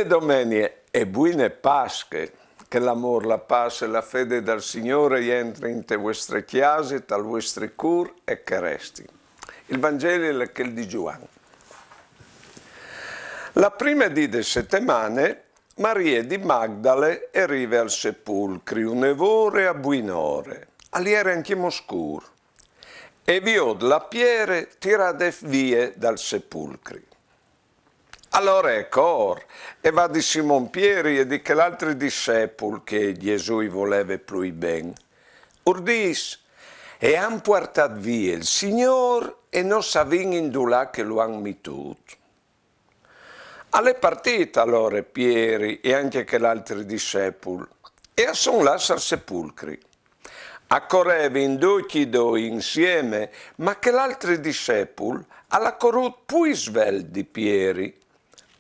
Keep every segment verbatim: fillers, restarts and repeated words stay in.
Domenie e buine Pasche, che l'amôr, la pace e la fede dal Signôr a jentrin inte vuestre cjase, tal vuestri cûr e che a restin. Il Vangeli al è chel di Zuan. La prime dì de setemane, Marie di Magdale e rive al sepulcri une vore a buinore, al jere ancjemò scûr, e e viôt la piere tirade vie dal sepulcri. Alore e cor, e va di Simon Pieri e di chel altri discepul che Jesù i voleve plui ben. Ur dîs: E àn puartât vie il Signôr e no savìn indulà che lu àn mitût. Al è partît alore Pieri e ancje chel altri discepul, e a son lâts al sepulcri. A corevin ducj i doi insieme, ma chel altri discepul al à corût plui svelt di Pieri.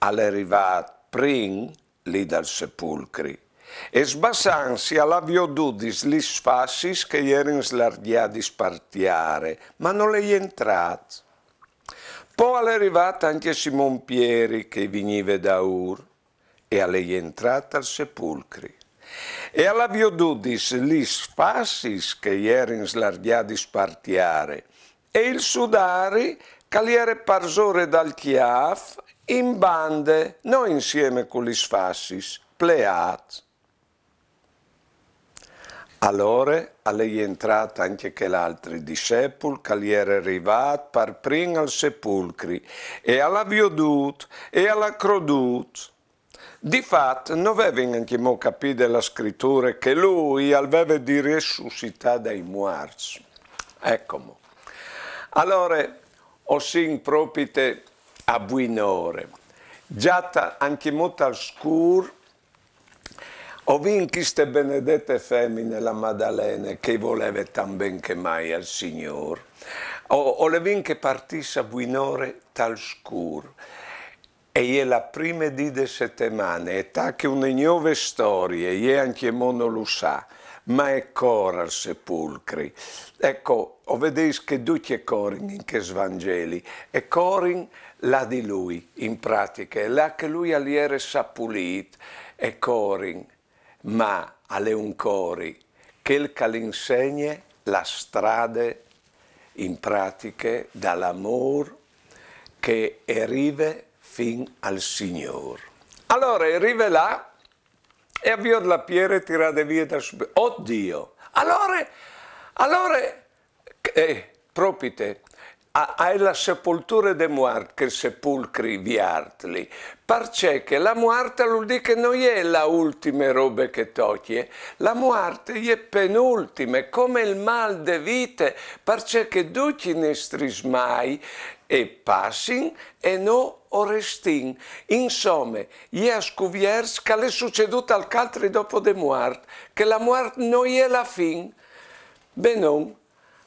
Al è rivât prin li dal sepulcri, e sbassantsi al à viodudis lis fassis che a jerin slargjadis par tiare, ma nol è jentrât. Po al è rivât ancje Simon Pieri, che i vignive daûr, e al è jentrât al sepulcri. E al à viodudis lis fassis che a jerin slargjadis par tiare, e il sudari che al jere parsore dal cjâf in bande, no insieme cu lis fassis, pleât. Alore al è jentrât ancje chel altri discepul che al jere rivât par prin al sepulcri, e al à viodût, e al à crodût. Di fat, no vevin ancjemò capide la Scriture che lui al veve di resussitâ dai muarts. Eco mo. Alore, o sin propite a buinore. Za ta-, ancjemò tal scûr, o vin cheste benedete femine, la Madalene, che i voleve tant ben che mai al Signôr. O, o le vin che e partìs a buinore tal scûr. E je la prime dì de setemane, e tache une gnove storie, jê ancjemò no lu sa, ma e cor al sepulcri. Eco, o vedês che ducj e corin in chest Vangeli, e corin là di lui, in pratiche, là che lui al jere sapulît, e corin, ma al è un cori, chel che al insegne la strade in pratiche dal amôr che e rive fin al Signôr. Alore e rive là e e viôt la piere tirade vie dal sep-, oddio! Alore, alore, eh, propite, a, a è la sepolture de muart che il sepulcri viart li, parcè che la muart al vûl dî che no je la ultime robe che e tocje, la muart e je penultime, come il mâl de vite, parcè che ducj i nestris mâi e passin e nô o restìn. Insome, e je a scuvierç che al è sucedût alc altri dopo de muart, che la muart no je la fin. Benon,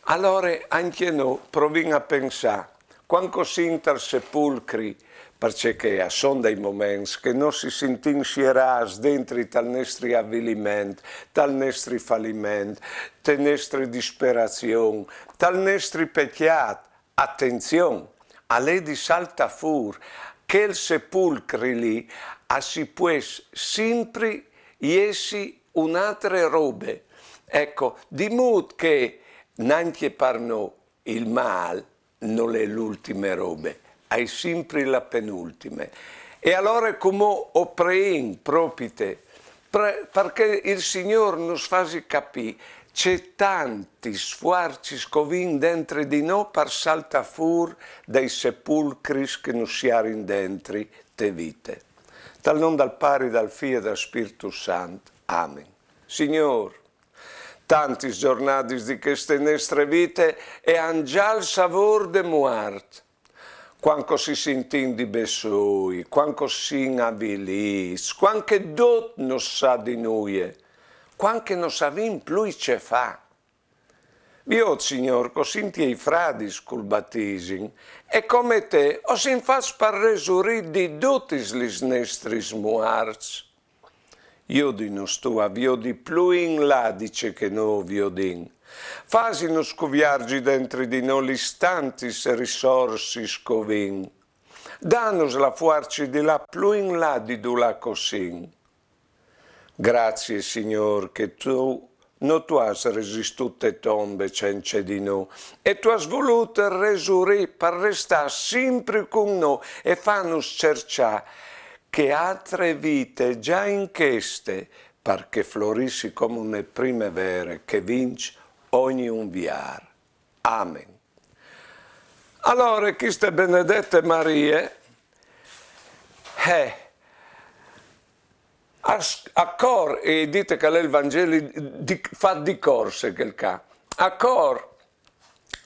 alore ancje nô provìn a pensâ, cuant che o sin tal sepulcri, parcè che a son dai moments che nô si sintìn sierâts dentri tal nestri aviliment, tal nestri faliment, te nestre disperazion, tal nestri pecjât, atenzion, al è di saltâ fûr, chel sepulcri li a si pues simpri jessi une altre robe. Eco, di mût che nancje par nô il mâl nol è l'ultime robe, a è simpri la penultime. E alore cumò o preìn propite, pre-, parcè il Signôr nus fasi capî ce tantis fuarcis che o vin dentri di nô par saltâ fûr dai sepulcris che nus sierin dentri te vite. Tal non dal Pari, dal Fi e dal Spirtu Sant. Amen. Signôr, tantis zornadis di cheste nestre vite e àn za il savôr de muart. Cuant che o si sintìn di bessôi, cuant che o sin avilîts, cuant che dut nus sa di nuie, cuant che no savìn plui ce fâ. Viôt, Signôr, che o sin tiei fradis cul batisim, e come te o sin fats par resurî di dutis lis nestris muarts. Judinus tu a viodi plui in là di ce che nô o viodìn. Fasinus scuvierzi dentri di nô lis tantis risorsis che o vin. Danus la fuarci di lâ plui in là di dulà ch'o sin. Graciis, Signôr, che tu no tu âs resistût te tombe cence di nô, e tu âs volût resurî par restâ simpri cun nô e fânus cerçâ chê altre vite za in cheste, par che florissi come une primevere che vinç ogni unviâr. Amen. Alore, cheste benedete Marie, eh, a, a cor, e dite che al è il Vangeli di, fat di corse chel ca, a cor,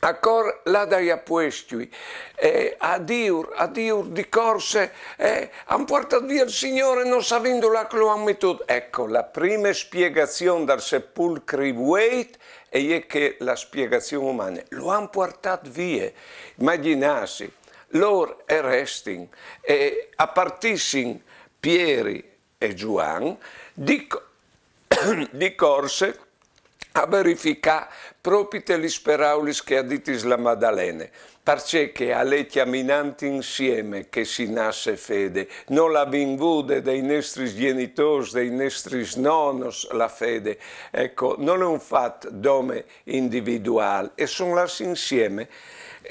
a cor là dai apuestui, e a diur, a diur di corse, e àn puartât vie il Signôr, no savìn dulà che lu àn metût. Eco, la prime spiegazion dal sepulcri vueit e je chê la spiegazion umane. Lu àn puartât vie. Imagjinâsi, lôr a restin, e a partissin Pieri e Zuan di, di corse a verificâ propite lis peraulis che à ditis la Madalene, parcè che al è cjaminant insieme che si nasse fede, no la vin vude dai nestris gjenitôrs, dai nestris nonos la fede. Eco, nol è un fat dome individuâl, e son lâts insieme.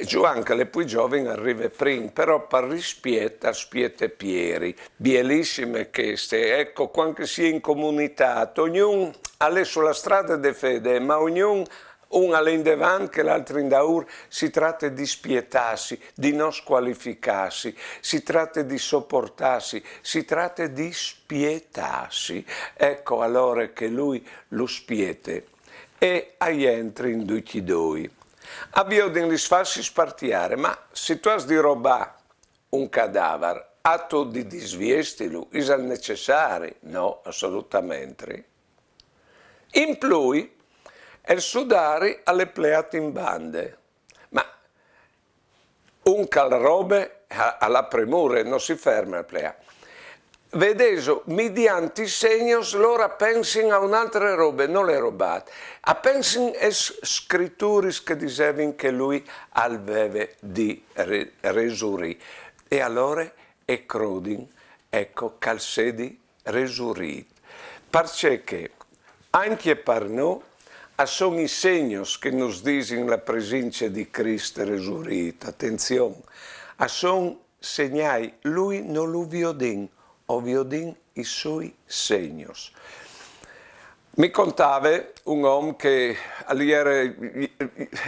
Zuan, che al è plui zovin, al rive prin, però par rispiet al spiete Pieri. Bielissime cheste, eco, cuant che si è in comunitât, ognun al è su la strade de fede, ma ognun, un al è indevant, chel altri indaûr, si trate di spietâsi, di no scualificâsi, si trate di soportâsi, si trate di spietâsi. Eco alore che lui lu spiete e a jentrin ducj i doi. A viodin lis facis par tiare, ma se tu âs di robâ un cadavar, âstu di disviestilu? Isal necessari? No, assolutamentri. In plui, il sudari al è pleât in bande. Ma un che al robe, a, al à premure, no si ferme a pleâ. Vedêso, midiant i segnos, lôr a pensin a une altre robe, nol è robât. A pensin aes scrituris che a disevin che lui al veve di re-, resurî. E alore a crodin, eco, che al sedi resurît. Parcè che ancje par nô a son i segnos che nus disin la presince di Crist resurît. Atenzion, a son segnâi, lui no lu viodìn, o viodìn i sui segnos. Mi contave un om che al jere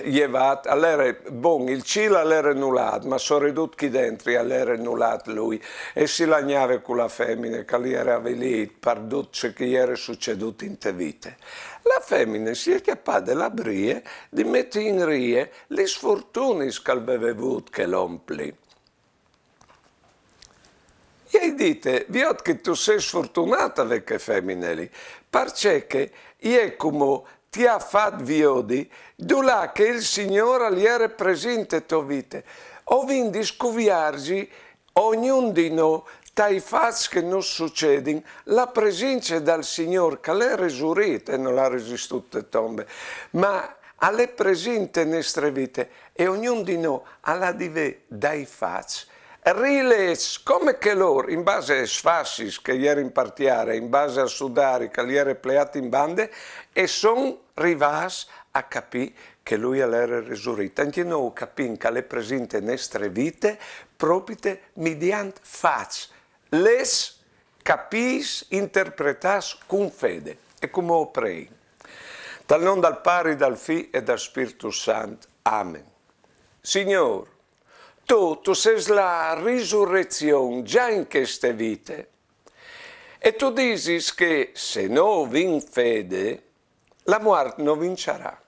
jevât, al jere bon, il cîl al jere nulât, ma soredut chi dentri al jere nulât lui, e si lagnave cu la femine che al jere avilît par dut ce che jere sucedût inte vite. La femine si è cjapade la brie di meti in rie lis fortunis che al veve vût chel om li. E i ai dite: viôt che tu sês fortunât a vê chê femine li, parcè che e je cumò ti à fat viodi dulà che il Signôr al jere presint te tô vite. O vin di scuvierzi ognun di nô, tai fats che nus sucedin, la presince dal Signôr, che al è resurît e nol à resistût te tombe, ma al è presint te nestre vite, e ognun di nô al à di vê dai fats rilets, come che lôr, in base aes facis che a jerin par tiare, in base al sudari che al jere pleât in bande, e son rivâts a capî che lui al jere resurît. Ancje nô o capìn che al è presint te nestre vite propite midiant fats, lets, capîts, interpretâts cun fede. E cumò o preìn. Tal non dal Pari, dal Fi e dal Spirtu Sant. Amen. Signôr, tu, tu sês la risurezion za in cheste vite. E tu disis che se nô o vin fede, la muart no vinçarà.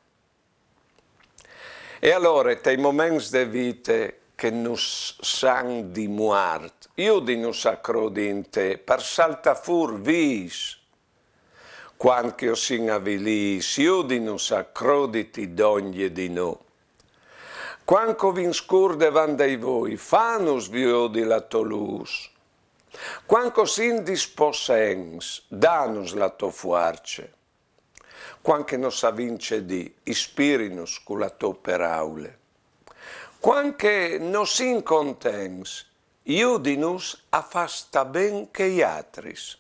E alore, tai moments de vite che nus san di muart, judinus a crodi in te, par saltâ fûr vîfs. Cuant che o sin avilîts, judinus a croditi dongje di nô. Cuant che o vin scûr devant dai voi, fanus viodi la tô lûs. Cuant che o sin dispossents, danus la tô fuarce. Cuant che no savìn ce dî, ispirinus cu la tô peraule. Cuant che no sin contents, judinus a fâ stâ ben chei atris.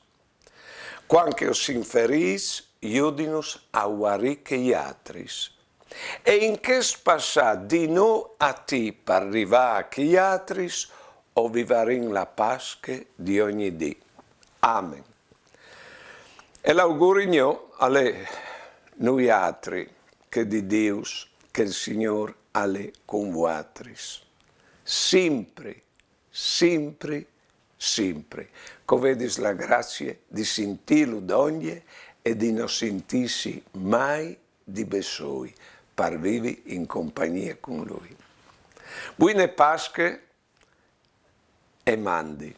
Cuant che o sin ferîts, judinus a vuarî chei atris. E in chest passâ di nô a ti par rivâ a chei atris, o vivarìn la Pasche di ogni dì. Amen. E l'auguri gno al è: nuiatri, che di Dius, che il Signôr al è cun vuatris. Simpri, simpri, simpri. Che o vedis la grazie di sintîlu dongje e di no sintîsi mai di bessôi, par vivi in compagnie cun lui. Buine Pasche e mandi.